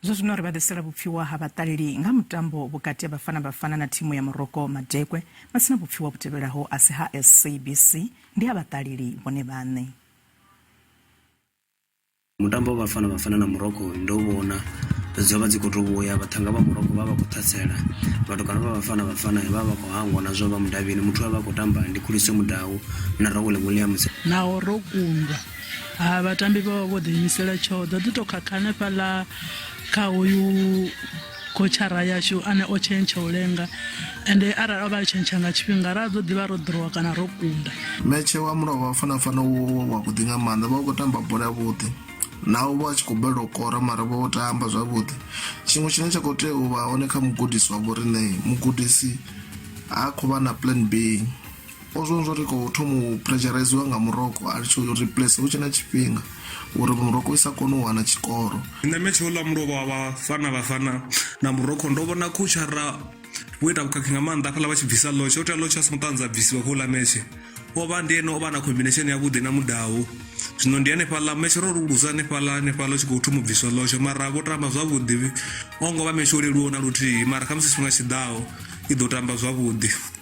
Zwa zwino ri vha ḓisela vhupfiwa ha vhaṱaleli nga mutambo vhukati ha Bafana Bafana na thimu ya Morocco Madekwe. Matsina vhupfiwa vhu tevhelaho a si ha SABC, ndi ha vhaṱaleli vhone vhaṋe. Mutambo wa Bafana Bafana na Morocco ndo vhona dzo vha dzi khou tou vhuya, vhaṱhannga vha Morocco vha vha khou ṱhasela, vhatukana vha Bafana Bafana vha vha khou hangwa na zwa vha mudavhini. Muthu we a vha a khou tamba ndi Khuliso Mudau na Ronwen Williams. Naho ro kundwa, ha vhatambi vha vha vho ḓiimisela tshoṱhe. Ro ḓi tou khakha hanefhaḽa kha hoyu khotshara yashu ane o tshentsha u lenga ende arali o vha a tshentsha nga tshifhinga ra ḓo ḓivha ro ḓirowa kana ro kunda. Metshe wa mulovha wa Bafana Bafana wo vha wavhuḓi nga maanḓa, vha vha khou tamba bola yavhuḓi naho vha tshi khou balelwa u kora mara vho tamba zwavhuḓi. Tshiṅwe tshine tsha khou tea u vha hone kha mugudisi wa vho riṋe mugudisi ha khou vha na plan B. O zwi vhona uri khou thoma u pressuriziwa nga Morocco a litsha u replace hu tshe na tshifhinga uri Morocco i sa kone u wana tshikoro. Nṋe metshe houḽa mulovha wa Bafana Bafana na Morocco ndo vhona khoutshara vho ita vhukhakhi nga maanḓa hafhaḽa vha tshi bvisa Lorch o tea Lorch a songo ṱanza bvisiwa kha uḽa metshe o vha ndi ene o vha na combination yavhuḓi na Mudau zwino ndi hanefhaḽa metshe ro luza hanefhaḽa hanefhaḽa u tshi khou thoma u bviswa Lorch mara vho tamba zwavhuḓi o ngo vha metshe o leluwaho na luthihi mara khamusi tshifhinga tshiḓaho i ḓo tamba zwavhuḓi.